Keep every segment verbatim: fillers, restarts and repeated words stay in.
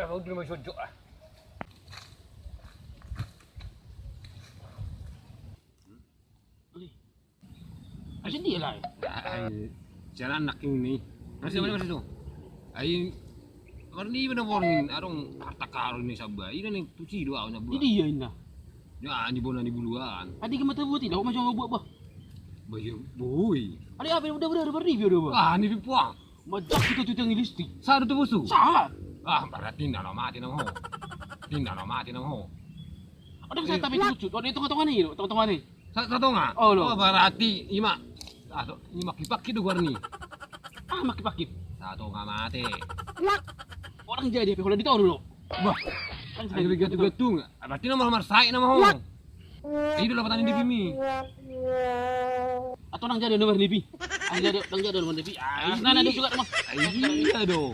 Kau dulu masuk jok ah. Asin dia lah. Ai, sialan anak ini. Masih mana masih tu? Ai, warni mana warni? Adong harta karun ni Sabah. Ini nih tuci dua awan Sabah. Ini dia ini. Ya, ni bona ni buluan. Adi ke mata buat tidak, macam buat bah. Bayu, boy. Adi apa yang udah udah udah review udah bah. Ah, ni pipuang. Majak kita tu tiang listi. Sadu tu busu. Sahat. Ah, berarti nana mati nama ho. Tinda nama mati nama ho. Ada bisa tapi tucut. Ada tengah-tengah ni, tengah-tengah ni. Sa-, satonga? Oh, lo. Oh, berarti ima. Ah, so, ima kipakki do guarni. Ah, makipakki. Satonga mate. Orang jadi apa kalau ditahu dulu? Wah. Kan ayo begitu betul nggak? Berarti nomor nomor saya nama ho. Ayo dulu patani di bimi. Atau nang jadi nomor nipi. Ah, jadi nang jadi nomor nipi. Ah, nah, nah, juga mah. Iya do.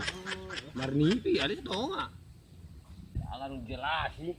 Marnipi ada satonga. Ala nu jelas i.